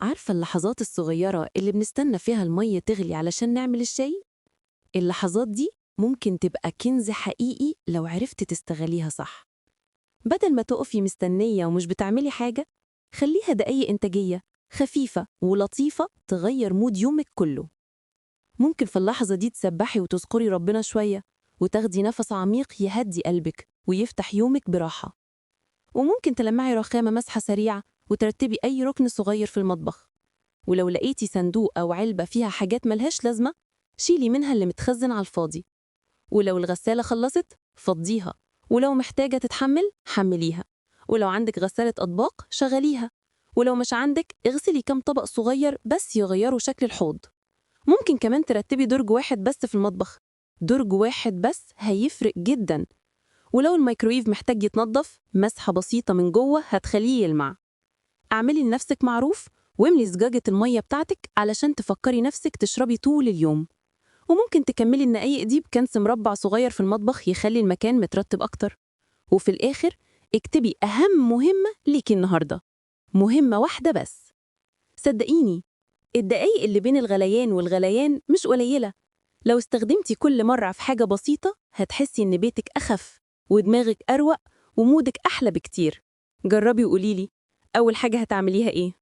عارفة اللحظات الصغيرة اللي بنستنى فيها المية تغلي علشان نعمل الشاي؟ اللحظات دي ممكن تبقى كنز حقيقي لو عرفت تستغليها صح. بدل ما تقفي مستنية ومش بتعملي حاجة، خليها دقايق إنتاجية خفيفة ولطيفة تغير mood يومك كله. ممكن في اللحظة دي تسبحي وتذكري ربنا شوية وتاخدي نفس عميق يهدي قلبك ويفتح يومك براحة. وممكن تلمعي رخامة مسحة سريعة وترتبي أي ركن صغير في المطبخ. ولو لقيتي صندوق أو علبة فيها حاجات ملهاش لازمة، شيلي منها اللي متخزن على الفاضي. ولو الغسالة خلصت فضيها، ولو محتاجة تتحمل حمليها، ولو عندك غسالة أطباق شغليها، ولو مش عندك اغسلي كام طبق صغير بس يغيروا شكل الحوض. ممكن كمان ترتبي درج واحد بس في المطبخ، درج واحد بس هيفرق جدا. ولو الميكرويف محتاج يتنضف، مسحة بسيطة من جوه هتخليه يلمع. اعملي لنفسك معروف واملي زجاجة المية بتاعتك علشان تفكري نفسك تشربي طول اليوم. وممكن تكملي النقايق دي بكنس مربع صغير في المطبخ يخلي المكان مترتب أكتر. وفي الآخر اكتبي أهم مهمة ليكي النهاردة، مهمة واحدة بس. صدقيني الدقايق اللي بين الغليان والغليان مش قليلة. لو استخدمتي كل مرة في حاجة بسيطة هتحسي إن بيتك أخف ودماغك أروق ومودك أحلى بكتير. جربي وقوليلي أول حاجة هتعمليها إيه؟